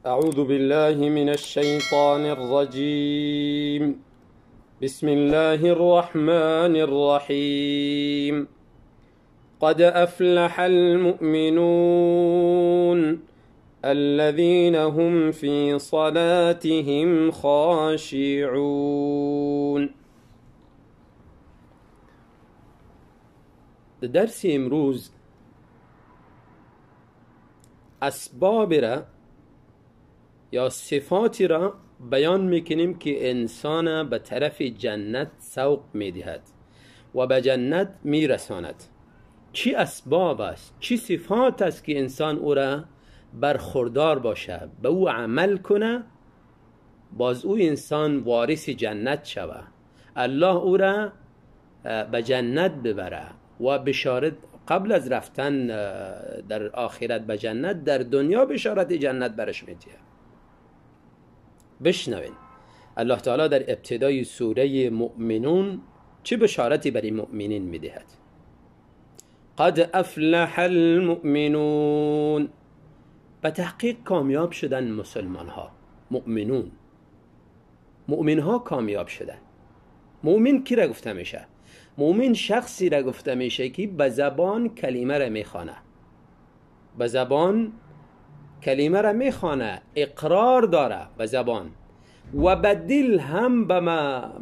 أعوذ بالله من الشيطان الرجيم. بسم الله الرحمن الرحيم. قد أفلح المؤمنون الذين هم في صلاتهم خاشعون. درس امروز اسباب را یا صفاتی را بیان میکنیم که انسان به طرف جنت سوق میدهد و به جنت میرساند. چی اسباب است، چی صفات است که انسان او را برخوردار باشه، به او عمل کنه، باز او انسان وارث جنت شوه، الله او را به جنت ببره و بشارت قبل از رفتن در آخرت به جنت، در دنیا بشارت جنت برش میده. بشنوین الله تعالی در ابتدای سوره مؤمنون چه بشارتی برای مؤمنین میدهد. قد افلح المؤمنون، به تحقیق کامیاب شدن مسلمان ها، مؤمنون، مؤمن ها کامیاب شدن. مؤمن کی را گفته میشه؟ مؤمن شخصی را گفته میشه که به زبان کلمه را میخوانه، به زبان کلمه را میخوانه، اقرار داره به زبان و به دل هم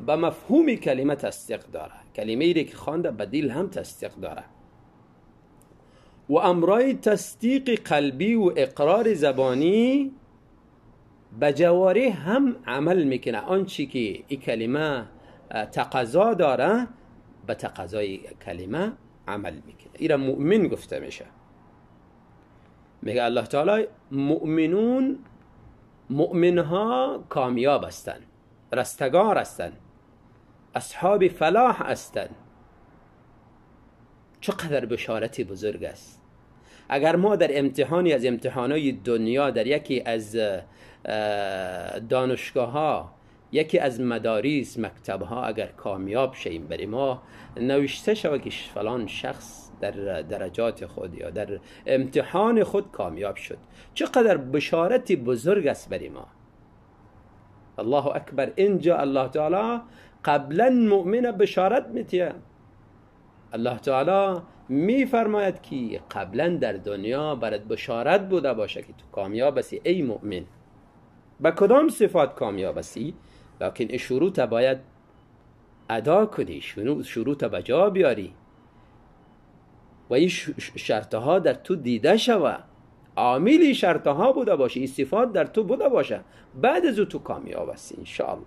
به مفهوم کلمه تصدیق داره، کلمه ای که خوانده به دل هم تصدیق داره و امرای تصدیق قلبی و اقرار زبانی به جوارح هم عمل میکنه. آنچه که این کلمه تقاضا داره به تقاضای کلمه عمل میکنه. این را مؤمن گفته میشه. میگه الله تعالی مؤمنون، مؤمنها کامیاب هستند، رستگار هستند، اصحاب فلاح هستند. چقدر بشارت بزرگ است. اگر ما در امتحانی از امتحانای دنیا، در یکی از دانشگاه ها، یکی از مدارس، مکتب ها اگر کامیاب شیم، برای ما نوشته شود که فلان شخص در درجات خود یا در امتحان خود کامیاب شد، چقدر بشارت بزرگ است برای ما. الله اکبر. اینجا الله تعالی قبلا مؤمن بشارت میتیه. الله تعالی میفرماید که قبلا در دنیا برات بشارت بوده باشه که تو کامیاب هستی ای مؤمن. به کدام صفات کامیاب هستی؟ لکن این شروط باید ادا کنی، شروط به جا بیاری و این شرطها در تو دیده شوه، عاملی شرطها بوده باشه، این صفات در تو بوده باشه، بعد از او تو کامیاب هستی انشاءالله.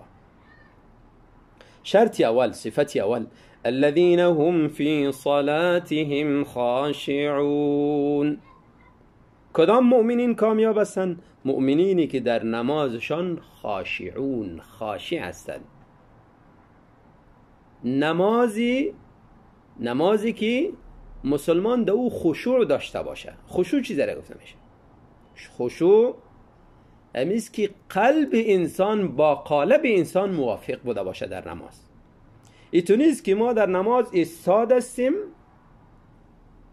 شرط اول، صفت اول، الذين هم في صلاتهم خاشعون. کدام مؤمنین کامیاب هستند؟ مؤمنینی که در نمازشان خاشعون، خاشع هستند. نمازی که مسلمان در او خشوع داشته باشه. خشوع چیزی را گفته میشه؟ خشوع امیست که قلب انسان با قالب انسان موافق بوده باشه در نماز. ایتو نیست که ما در نماز ایستاد هستیم،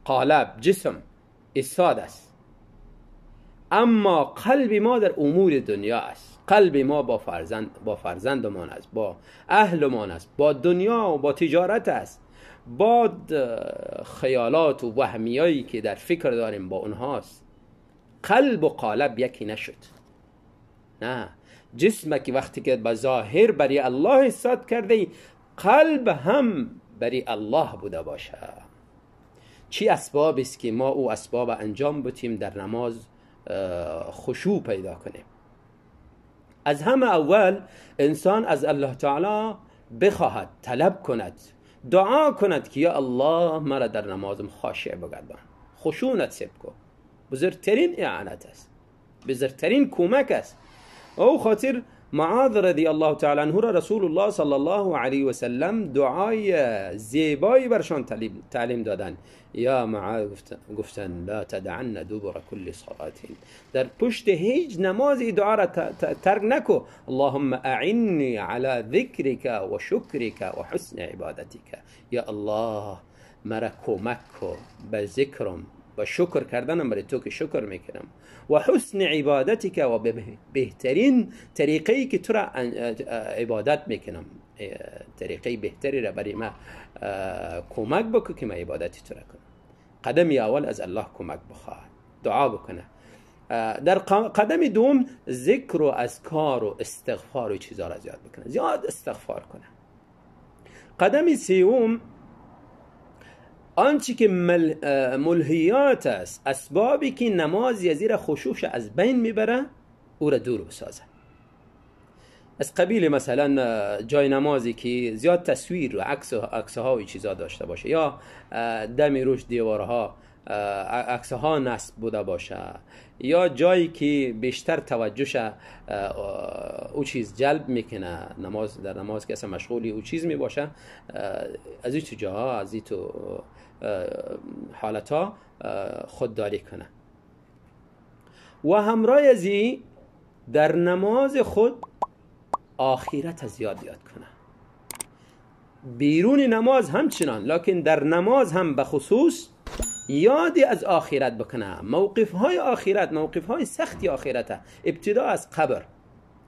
قالب جسم ایستاد است، اما قلب ما در امور دنیا است. قلب ما با فرزندمان است، با اهلمان است، با دنیا و با تجارت است، با خیالات و وهمیایی که در فکر داریم با اونهاست. قلب و قالب یکی نشد. نه، جسم که وقتی که به ظاهر برای الله ایستاد کرده، قلب هم برای الله بوده باشه. چی اسباب است که ما او اسباب انجام بتیم در نماز خشوع پیدا کنیم؟ از همه اول انسان از الله تعالی بخواهد، طلب کند، دعا کند که یا الله مرا در نمازم خاشع بگردان، خشوع نصیب کن. بزرگترین اعانت است، بزرگترین کمک است. او خاطر معاذ رضی الله تعالی عنه را رسول الله صلی الله علیه و سلم دعای زیبایی برشان تعلیم دادن. یا معاذ گفتن لا تدعن دبر كل صلاة، در پشت هیچ نمازی دعا را ترک نکو. اللهم اعنی على ذکرک و شکرک و حسن عبادتک. یا الله مرا کمک کو به ذکرم، و شکر کردنم برای تو که شکر میکنم، و حسن عبادتك و به بهترین طریقه‌ای که تو را عبادت میکنم، طریقه بهتری را برای ما کمک بکن که ما عبادت تو را کنم. قدم اول از الله کمک بخواه، دعا بکنه. در قدم دوم ذکر و اذکار و استغفار و چیزا را زیاد بکنه، زیاد استغفار کنه. قدم سوم آنچه که ملهیات است، اسبابی که نماز یزیر خشوع از بین میبره او را دور بسازه. از قبیل مثلا جای نمازی که زیاد تصویر و عکس ها و چیزا داشته باشه، یا دم روش دیوارها عکس ها نصب بوده باشه، یا جایی که بیشتر توجهش او چیز جلب میکنه، نماز در نماز که اصلا مشغولی او چیز میباشه، از این تو جاها، از این تو حالت ها خودداری کنه. و همراه از این در نماز خود آخرت زیاد یاد کنه. بیرون نماز همچنان، لکن در نماز هم به خصوص یادی از آخرت بکنه، موقف های آخرت، موقف های سختی آخرت. ابتدا از قبر،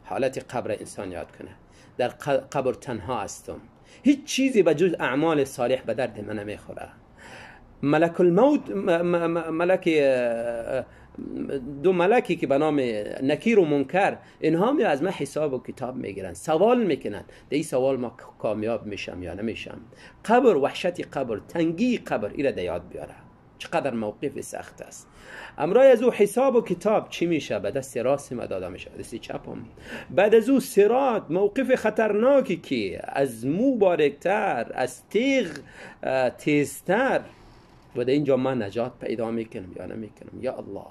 حالت قبر انسان یاد کنه. در قبر تنها هستم، هیچ چیزی به جز اعمال صالح به درد من نمیخوره. ملک الموت، ملک، دو ملکی که به نام نکیر و منکر، اینها می از من حساب و کتاب میگیرن، سوال میکنن، در این سوال ما کامیاب میشم یا نمیشم. قبر، وحشت قبر، تنگی قبر، ایره در یاد بیاره چقدر موقف سخت است. امرای از او حساب و کتاب چی میشه؟ به دست راست ما داده میشه، به دست چپم. بعد از او صراط، موقف خطرناکی که از مو باریکتر، از تیغ تیزتر، و در اینجا من نجات پیدا میکنم یا نمیکنم، یا الله.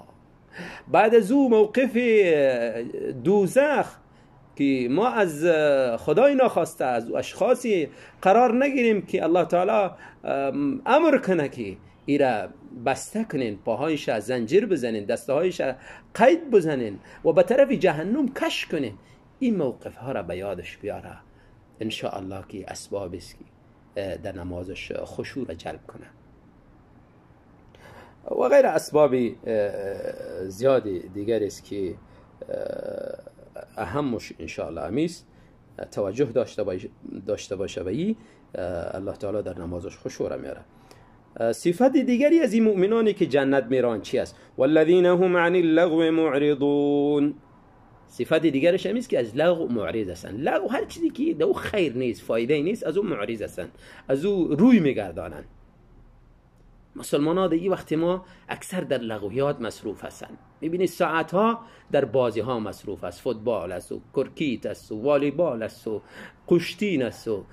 بعد از او موقف دوزخ که ما از خدای ناخواسته، از اشخاصی قرار نگیریم که الله تعالی امر کنه که ایرا بسته کنین، پاهایش زنجیر بزنین، دستهایش قید بزنین و به طرف جهنم کش کنین. این موقف ها را به یادش بیاره ان شاء الله که اسباب است که در نمازش خشوع را جلب کنه و غیر اسباب زیادی دیگر است که اهمش ان شاء الله امیست توجه داشته باشه و ای الله تعالی در نمازش خشوع را میاره. صفت دیگری از این مؤمنانی که جنت میران چی است؟ والذین هم عن اللغو معرضون. صفت دیگرش هم است که از لغو معرض هستند. لغو هر چیزی که در او خیر نیست، فایده نیست، از او معرض هستند، از او روی میگردانند. مسلمان ها دیگه وقتی ما اکثر در لغویات مصروف هستند. میبینید ساعت ها در بازی ها مصروف است، فوتبال است و کرکیت است و والیبال است و کشتین است و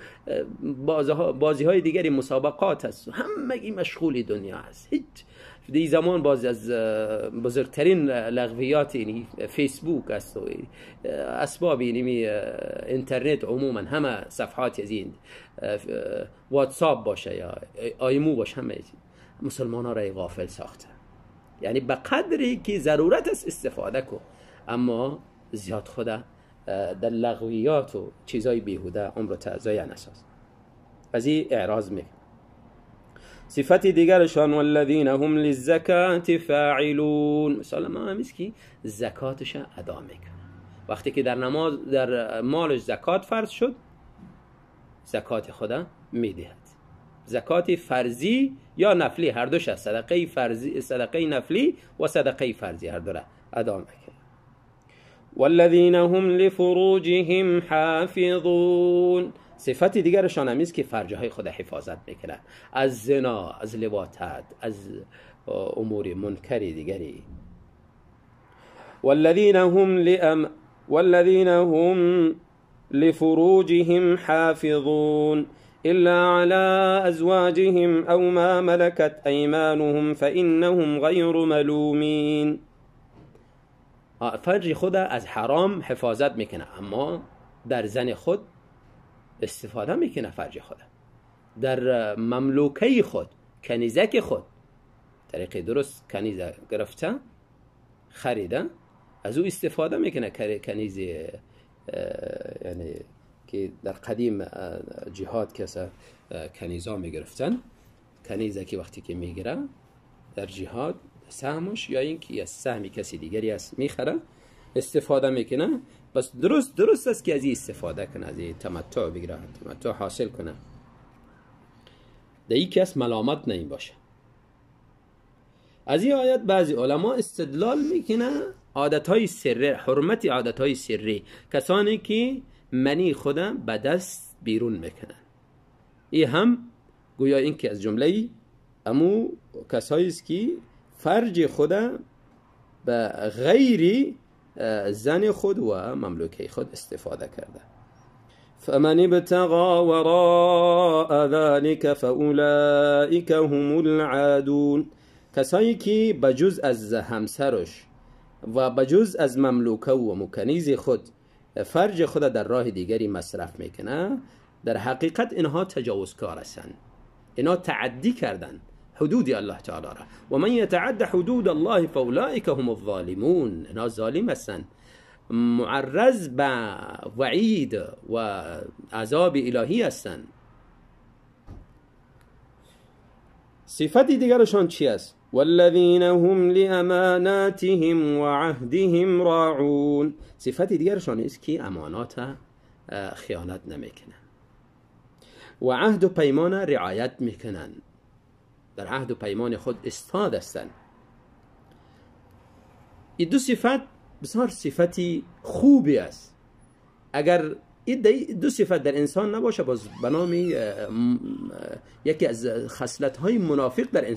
بازی های دیگری، مسابقات است و همگی مشغول دنیا است. هیچ دی زمان باز از بزرگترین لغویات یعنی فیسبوک است و اسباب یعنی اینترنت عموما، همه صفحات از این واتساپ باشه یا آیمو باشه، همه مسلمان ها را غافل ساخته. یعنی به قدری که ضرورت است استفاده کن، اما زیاد خود در لغویات و چیزای بیهوده عمر ضایع نساز. از این اعراض میکنه. صفت دیگرشان والذین هم للزکاة فاعلون. مثلا ما همیست که زکاتش ادا میکنه. وقتی که در نماز در مالش زکات فرض شد، زکات خدا میدهد. زکات فرضی یا نفلی هر دوش هست، صدقه فرضی، صدقه نفلی و صدقه فرضی هر دو را ادا میکنه. والذین هم لفروجهم حافظون. صفت دیگرشان هم است که فرجهای خود حفاظت میکنه از زنا، از لواطت، از امور منکر دیگری. والذین هم لفروجهم حافظون إلا على أزواجهم أو ما ملكت أيمانهم فإنهم غير ملومين. فرج خود از حرام حفاظت میکنه، اما در زن خود استفاده میکنه. فرج خود در مملوکه خود، کنیزک خود، طریق درست کنیزه گرفته خریده، از او استفاده میکنه. کنیز یعنی که در قدیم جهاد کسا کنیزا میگرفتن، کنیزه که وقتی که میگیره در جهاد سهمش یا اینکه از سهم کسی دیگری است میخره استفاده میکنه، بس درست است که از این استفاده کنه، از این تمتع بگیره، تمتع حاصل کنه، در این کس ملامت نمی باشه. از این آیت بعضی علما استدلال میکنه عادتهای سری، حرمت عادتهای سری، کسانی که منی خودم به دست بیرون میکنن. این هم گویا این که از جمله امو کسایی است که فرج خودم به غیر زن خود و مملوکه خود استفاده کرده. فمن ابتغى وراء ذلك فأولئك هم العادون. کسایی که بجز از همسرش و بجز از مملوکه و مکنیز خود فرج خود در راه دیگری مصرف میکنه، در حقیقت اینها تجاوزکار هستند، اینها تعدی کردن حدود الله تعالی را. و من یتعد حدود الله فاولئک هم الظالمون. اینها ظالم هستند، معرض به وعید و عذاب الهی هستند. صفت دیگرشان چی است؟ والذین هم لأماناتهم وعهدهم راعون. صفت دیگرشان است که امانات خیانت نمیکنن و عهد و پیمان رعایت میکنن، در عهد و پیمان خود استاد هستند. این دو صفت بسیار صفتی خوبی است. اگر این دو صفت در انسان نباشه، باز به نام یکی از خصلت های منافق در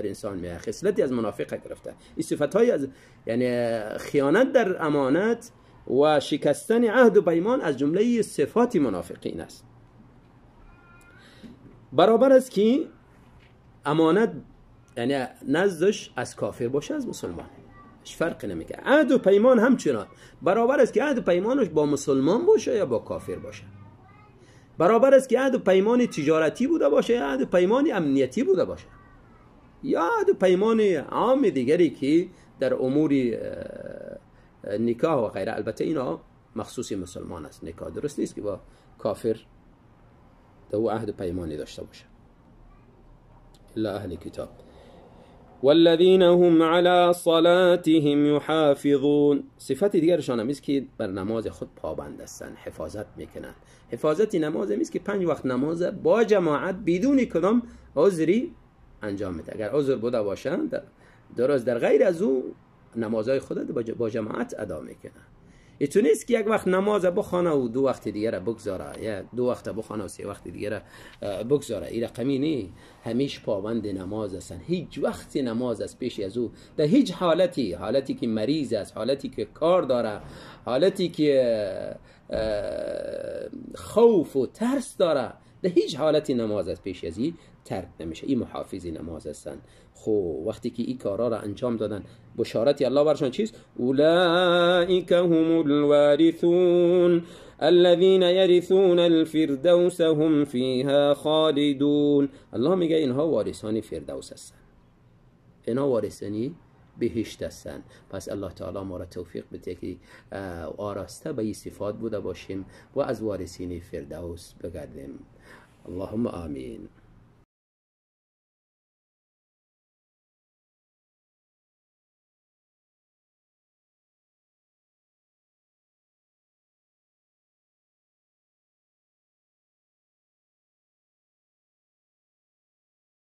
انسان می خصلتی از منافق گرفته. این صفت های از یعنی خیانت در امانت و شکستن عهد و پیمان از جمله صفات منافقین است. برابر است که امانت یعنی نزدش از کافر باشه از مسلمان، هیچ فرقی نمیکنه. عهد و پیمان همچنان برابر است که عهد و پیمانش با مسلمان باشه یا با کافر باشه، برابر است که عهد و پیمان تجارتی بوده باشه یا عهد و پیمان امنیتی بوده باشه یا عهد و پیمان عام دیگری که در امور نکاح و غیره. البته اینا مخصوص مسلمان است، نکاح درست نیست که با کافر دو عهد و پیمانی داشته باشه الا اهل کتاب. والذین هم على صلاتهم يحافظون. صفت دیگرشان هم است که بر نماز خود پابند هستند، حفاظت میکنند. حفاظت نماز هم است که 5 وقت نماز با جماعت بدون کدام عذری انجام میده. اگر عذر بوده باشند درست، در غیر از او نمازهای خود با جماعت ادا میکنند. ایتو نیست که یک وقت نماز بخوانه و 2 وقت دیگه را بگذاره، یا 2 وقت بخوانه و 3 وقت دیگه را بگذاره. این رقمی نی، همیش پابند نماز هستن، هیچ وقت نماز از پیش از او در هیچ حالتی، حالتی که مریض است، حالتی که کار داره، حالتی که خوف و ترس داره، در هیچ حالتی نماز از پیش از این ترک نمیشه. این محافظ نماز هستن. خب وقتی که این کارا را انجام دادن، بشارت الله برشان چیست؟ اولئک هم الوارثون الذين يرثون الفردوس هم فيها خالدون. الله میگه اینها وارثان فردوس هستن، اینها وارثانی بهشت هستن. پس الله تعالی ما را توفیق بده که آراسته به این صفات بوده باشیم و از وارثین فردوس بگردیم. اللهم آمین.